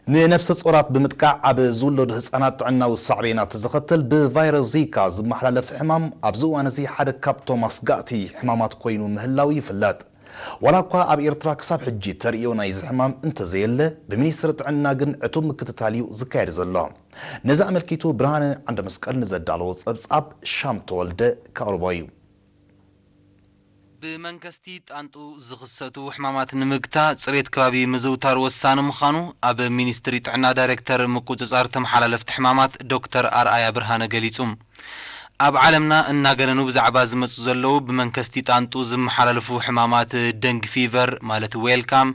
ንነብሰ ጾራት ብምጥቃዕ ኣብ ዝውለዱ ህጻናት ጥዕናዊ ሳዕቤናት ዘኸትል ብቫይረስ ዚካ ዝመሓላለፍ ሕማም ኣብዚ እዋን እዚ ሓደ ካብቶም ኣስጋእቲ ሕማማት ኮይኑ ምህላው ይፍለጥ። ዋላ እኳ ኣብ ኤርትራ ክሳብ ሕጂ ተርእዮ ናይዚ ሕማም እንተዘየለ፣ ብሚኒስትሪ ጥዕና ግን ዕቱብ ምክትታል እዩ ዝካየድ ዘሎ። ነዚ ኣመልኪቱ ብርሃነ ዓንደመስቀል ንዘዳለዎ ጸብጻብ ሻም ተወልደ ከቕርቦ እዩ። ብመንከስቲ ጣንጡ ዝኽሰቱ ሕማማት ንምግታ ጽሬት ከባቢ ምዝውታር ወሳኒ ምዃኑ ኣብ ሚኒስትሪ ጥዕና ዳይሬክተር ምቁጽጻር ተመሓላለፍቲ ሕማማት ዶክተር ኣርኣያ ብርሃነ ገሊጹ። ኣብ ዓለምና እናገነኑ ብዛዕባ ዝመጹ ዘለዉ ብመንከስቲ ጣንጡ ዝመሓላለፉ ሕማማት ደንግ ፊቨር ማለት ዌልካም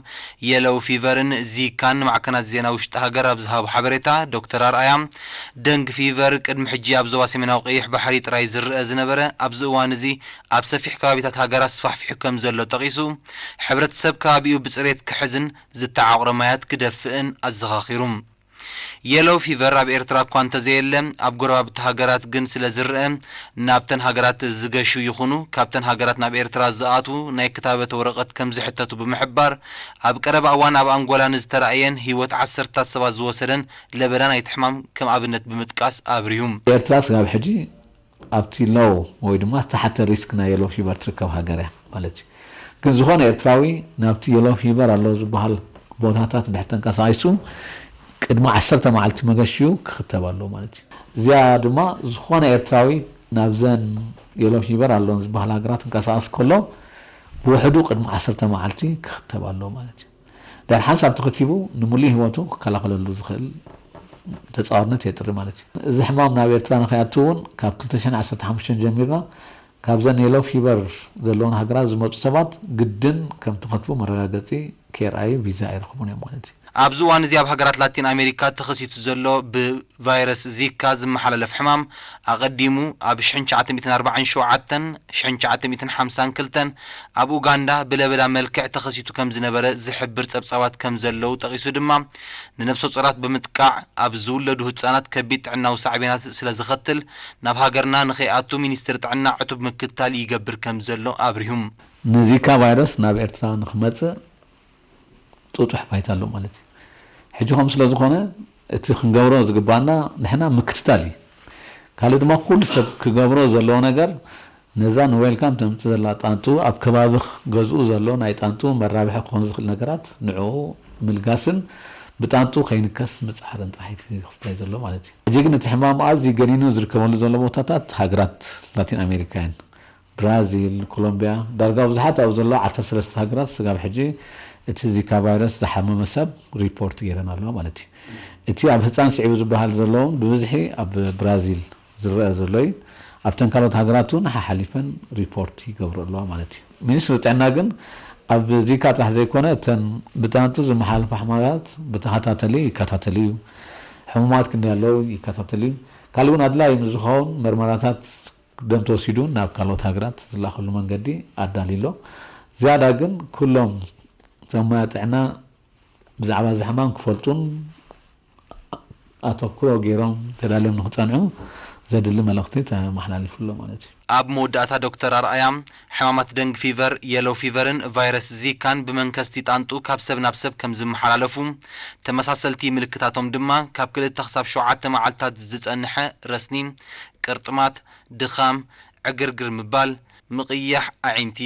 የሎው ፊቨርን ዚካን ንማዕከናት ዜና ውሽጢ ሃገር ኣብ ዝሃቦ ሓበሬታ ዶክተር ኣርኣያ ደንግ ፊቨር ቅድሚ ሕጂ ኣብ ዞባ ሰሜናዊ ቀይሕ ባሕሪ ጥራይ ዝረአ ዝነበረ ኣብዚ እዋን እዚ ኣብ ሰፊሕ ከባቢታት ሃገር ኣስፋሕፊሑ ከም ዘሎ ጠቒሱ፣ ሕብረተሰብ ከባቢኡ ብጽሬት ክሕዝን ዝተዓቑረ ማያት ክደፍእን ኣዘኻኺሩ። የሎው ፊቨር ኣብ ኤርትራ እኳ እንተዘየለ፣ ኣብ ጎረባብቲ ሃገራት ግን ስለ ዝረአ፣ ናብተን ሃገራት ዝገሹ ይኹኑ ካብተን ሃገራት ናብ ኤርትራ ዝኣትዉ ናይ ክታበት ወረቐት ከም ዝሕተቱ ብምሕባር፣ ኣብ ቀረባ እዋን ኣብ ኣንጎላ ንዝተራእየን ህይወት ዓሰርታት ሰባት ዝወሰደን ለበዳ ናይቲ ሕማም ከም ኣብነት ብምጥቃስ ኣብርሁ። ኤርትራ ስጋብ ሕጂ ኣብቲ ሎው ወይ ድማ ዝተሓተ ሪስክ ናይ የሎ ፊቨር ትርከብ ሃገር እያ ማለት እዩ። ግን ዝኾነ ኤርትራዊ ናብቲ የሎ ፊቨር ኣሎ ዝበሃል ቦታታት እንድሕር ተንቀሳቒሱ ቅድሚ ዓሰርተ መዓልቲ መገሽኡ ክኽተብ ኣለዎ ማለት እዩ። እዚኣ ድማ ዝኾነ ኤርትራዊ ናብዘን የሎ ፊቨር ኣለውን ዝበሃል ሃገራት እንቀሳቐስ ከሎ ብውሕዱ ቅድሚ ዓሰርተ መዓልቲ ክኽተብ ኣለዎ ማለት እዩ። ድሕሪ ሓንሳብ ተኸቲቡ ንምሉእ ህይወቱ ክከላኸለሉ ዝኽእል ተጻዋርነት የጥሪ ማለት እዩ። እዚ ሕማም ናብ ኤርትራ ንኸይኣቱ እውን ካብ ክልተ ሽሕን ዓሰርተ ሓሙሽተን ጀሚርና ካብዘን የሎ ፊቨር ዘለውን ሃገራት ዝመጹ ሰባት ግድን ከም ተኸትቡ መረጋገጺ ከየርኣዩ ቪዛ ኣይረኽቡን እዮም ማለት እዩ። ኣብዚ እዋን እዚ ኣብ ሃገራት ላቲን ኣሜሪካ ተኸሲቱ ዘሎ ብቫይረስ ዚካ ዝመሓላለፍ ሕማም ኣቐዲሙ ኣብ ሽሕን ትሽዓተ ሚእትን ኣርባዓን ሸውዓተን፣ ሽሕን ትሽዓተ ሚእትን ሓምሳን ክልተን ኣብ ኡጋንዳ ብለበዳ መልክዕ ተኸሲቱ ከም ዝነበረ ዝሕብር ጸብጻባት ከም ዘለዉ ጠቒሱ ድማ ንነብሰ ጾራት ብምጥቃዕ ኣብ ዝውለዱ ህጻናት ከቢድ ጥዕናዊ ሳዕቤናት ስለ ዘኸትል ናብ ሃገርና ንኸይኣቱ ሚኒስትሪ ጥዕና ዕቱብ ምክትታል ይገብር ከም ዘሎ ኣብሪሁ። ንዚካ ቫይረስ ናብ ኤርትራ ንኽመጽእ ጥጡሕ ባይታ ኣሎ ማለት እዩ። ሕጂ ከምኡ ስለ ዝኾነ እቲ ክንገብሮ ዝግባኣና ንሕና ምክትታል እዩ። ካልእ ድማ ኩሉ ሰብ ክገብሮ ዘለዎ ነገር ነዛ ንዌልካም ተምጽእ ዘላ ጣንጡ ኣብ ከባቢ ገዝኡ ዘሎ ናይ ጣንጡ መራብሒ ክኾን ዝኽእል ነገራት ንዕኡ ምልጋስን ብጣንጡ ከይንከስ ምጽዓርን ጥራሕ እዩ ክስታይ ዘሎ ማለት እዩ። ሕጂ ግን እቲ ሕማም ኣዝዩ ገኒኑ ዝርከበሉ ዘሎ ቦታታት ሃገራት ላቲን ኣሜሪካ እየን። ብራዚል፣ ኮሎምቢያ፣ ዳርጋ ብዙሓት ኣብ ዘለዋ ዓሰርተ ሰለስተ ሃገራት ስጋብ ሕጂ እቲ ዚካ ቫይረስ ዝሓመመ ሰብ ሪፖርት ገይረን ኣለዋ ማለት እዩ። እቲ ኣብ ህፃን ስዒቡ ዝበሃል ዘለውን ብብዝሒ ኣብ ብራዚል ዝረአ ዘሎ እዩ። ኣብተን ካልኦት ሃገራት እውን ሓሓሊፈን ሪፖርት ይገብሩ ኣለዋ ማለት እዩ። ሚኒስትሪ ጥዕና ግን ኣብ ዚካ ጥራሕ ዘይኮነ እተን ብጣንጡ ዝመሓላለፋ ሕማማት ብተኸታተሊ ይከታተል እዩ። ሕሙማት ክንደይ ኣለዉ ይከታተል እዩ። ካልእ እውን ኣድላዪ ምስ ዝኸውን መርመራታት ደም ተወሲዱ ናብ ካልኦት ሃገራት ዝላኸሉ መንገዲ ኣዳልዩ ኣሎ። ዝያዳ ግን ኩሎም ሰብ ሞያ ጥዕና ብዛዕባ እዚ ሕማም ክፈልጡን ኣተኩሮ ገይሮም ተዳልዮም ንክጸንዑ ዘድሊ መልእኽቲ ተመሓላሊፉ ኣሎ ማለት እዩ። ኣብ መወዳእታ ዶክተር ኣርኣያ ሕማማት ደንግ ፊቨር፣ የሎ ፊቨርን ቫይረስ ዚካን ብመንከስቲ ጣንጡ ካብ ሰብ ናብ ሰብ ከም ዝመሓላለፉ፣ ተመሳሰልቲ ምልክታቶም ድማ ካብ ክልተ ክሳብ ሸውዓተ መዓልታት ዝጸንሐ ረስኒ፣ ቅርጥማት፣ ድኻም፣ ዕግርግር ምባል፣ ምቕያሕ ኣዒንቲ፣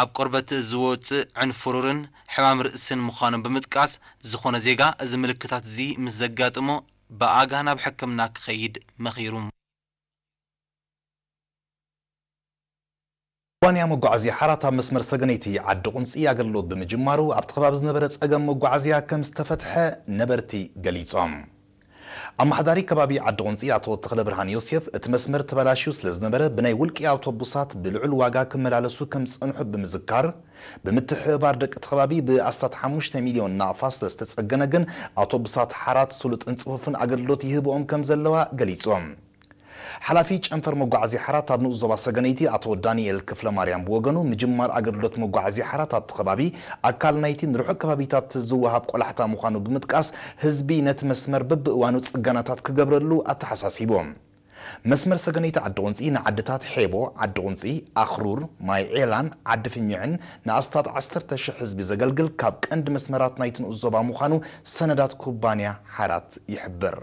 ኣብ ቆርበት ዝወጽእ ዕንፍሩርን ሕማም ርእስን ምዃኖም ብምጥቃስ፣ ዝኾነ ዜጋ እዚ ምልክታት እዚ ምስ ዘጋጥሞ ብኣጋ ናብ ሕክምና ክኸይድ መኺሩ። ኩባንያ መጓዓዝያ ሓራት ኣብ መስመር ሰገነይቲ ዓዲ ቁንፂ ኣገልግሎት ብምጅማሩ ኣብቲ ከባቢ ዝነበረ ፀገም መጓዓዝያ ከም ዝተፈትሐ ነበርቲ ገሊፆም። ኣመሓዳሪ ከባቢ ዓዲ ቁንፂ ኣቶ ተኽለብርሃን ዮሴፍ እቲ መስመር ተበላሽዩ ስለ ዝነበረ ብናይ ውልቂ ኣውቶቡሳት ብልዑል ዋጋ ክመላለሱ ከም ዝፀንሑ ብምዝካር ብምትሕብባር ደቂ እቲ ከባቢ ብኣስታት ሓሙሽተ ሚልዮን ናቕፋ ስለ ዝተፀገነ ግን ኣውቶቡሳት ሓራት ስሉጥን ፅፉፍን ኣገልግሎት ይህብኦም ከም ዘለዋ ገሊፆም። ሓላፊ ጨንፈር መጓዓዝያ ሓራት ኣብ ንኡስ ዞባ ሰገነይቲ ኣቶ ዳንኤል ክፍለማርያም ብወገኑ፣ ምጅማር ኣገልግሎት መጓዓዝያ ሓራት ኣብቲ ከባቢ ኣካል ናይቲ ንርሑቕ ከባቢታት ዝወሃብ ቆላሕታ ምዃኑ ብምጥቃስ፣ ህዝቢ ነቲ መስመር በብእዋኑ ጽገናታት ክገብረሉ ኣተሓሳሲቡ። መስመር ሰገነይቲ ዓዲ ቁንፂ ንዓድታት ሔቦ፣ ዓዲ ቁንፂ፣ ኣኽሩር፣ ማይ ዔላን ዓዲ ፍኝዕን ንኣስታት ዓሰርተ ሽሕ ህዝቢ ዘገልግል ካብ ቀንዲ መስመራት ናይቲ ንኡስ ዞባ ምዃኑ ሰነዳት ኩባንያ ሓራት ይሕብር።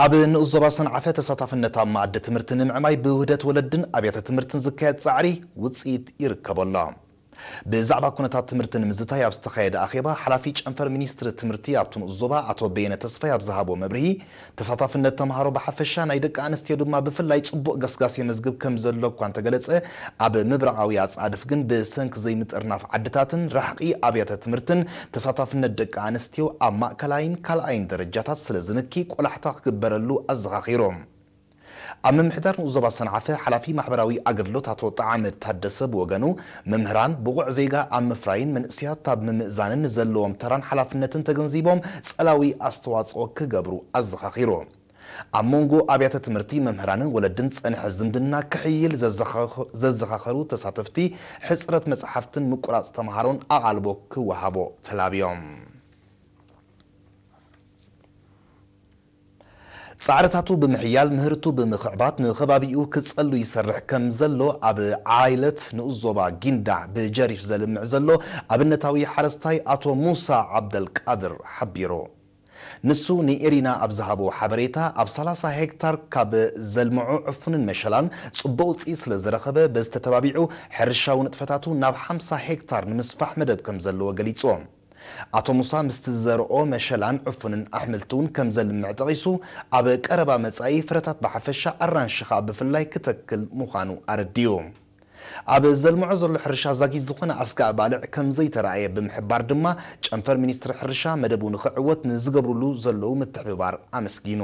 ኣብ ንኡስ ዞባ ሰንዓፈ ተሳታፍነት ኣብ መኣዲ ትምህርቲ ንምዕማይ ብውህደት ወለድን ኣብያተ ትምህርትን ዝካየድ ጻዕሪ ውጽኢት ይርከቦ ኣሎ። ብዛዕባ ኩነታት ትምህርቲ ንምዝታይ ኣብ ዝተኻየደ ኣኼባ፣ ሓላፊ ጨንፈር ሚኒስትሪ ትምህርቲ ኣብቲ ንኡስ ዞባ ኣቶ በየነ ተስፋይ ኣብ ዝሃቦ መብርሂ፣ ተሳታፍነት ተምሃሮ ብሓፈሻ ናይ ደቂ ኣንስትዮ ድማ ብፍላይ ጽቡቕ ገስጋስ የመዝግብ ከም ዘሎ እኳ እንተገለጸ፣ ኣብ ምብራቓዊ ኣጻድፍ ግን ብሰንኪ ዘይምጥርናፍ ዓድታትን ራሕቒ ኣብያተ ትምህርትን ተሳታፍነት ደቂ ኣንስትዮ ኣብ ማእከላይን ካልኣይን ደረጃታት ስለ ዝንኪ ቆላሕታ ክግበረሉ ኣዘኻኺሩ። ኣብ ምምሕዳር ንኡስ ዞባ ሰንዓፈ ሓላፊ ማሕበራዊ ኣገልግሎት ኣቶ ጠዓመ ታደሰ ብወገኑ፣ መምህራን ብቑዕ ዜጋ ኣብ ምፍራይን መንእስያት ኣብ ምምእዛንን ንዘለዎም ተራን ሓላፍነትን ተገንዚቦም ጸላዊ ኣስተዋጽኦ ክገብሩ ኣዘኻኺሩ። ኣብ መንጎ ኣብያተ ትምህርቲ መምህራንን ወለድን ዝጸንሐ ዝምድና ክሕይል ዘዘኻኸ-፣ ዘዘኻኸሩ ተሳተፍቲ፣ ሕጽረት መጽሓፍትን ምቁራጽ ተምሃሮን ኣቓልቦ ክወሃቦ ተላብዮም። ጻዕርታቱ ብምሕያል፣ ምህርቱ ብምኽዕባት ንኸባቢኡ ክጸሉ ይሰርሕ ከም ዘሎ ኣብ ዓይለት ንኡስ ዞባ ጊንዳዕ ብጀሪፍ ዘልምዕ ዘሎ ኣብነታዊ ሓረስታይ ኣቶ ሙሳ ዓብደልቃድር ሓቢሩ። ንሱ ንኤሪና ኣብ ዝሃቦ ሓበሬታ፣ ኣብ ሰላሳ ሄክታር ካብ ዘልምዖ ዕፉንን መሸላን ጽቡቕ ውጽኢት ስለ ዝረኸበ፣ በዚ ተተባቢዑ ሕርሻዊ ንጥፈታቱ ናብ ሓምሳ ሄክታር ንምስፋሕ መደብ ከም ዘለዎ ገሊጹ። ኣቶ ሙሳ ምስቲ ዝዘርኦ መሸላን ዕፉንን ኣሕምልቲ እውን ከም ዘልምዕ ጠቒሱ፣ ኣብ ቀረባ መጻኢ ፍረታት ብሓፈሻ ኣራንሺ ኸኣ ብፍላይ ክተክል ምዃኑ ኣረዲኡ። ኣብ ዘልምዖ ዘሎ ሕርሻ ዛጊት ዝኾነ ኣስጋእ ባልዕ ከም ዘይተራእየ ብምሕባር ድማ፣ ጨንፈር ሚኒስትሪ ሕርሻ መደቡ ንኽዕወት ንዝገብሩሉ ዘለዉ ምትሕብባር ኣመስጊኑ።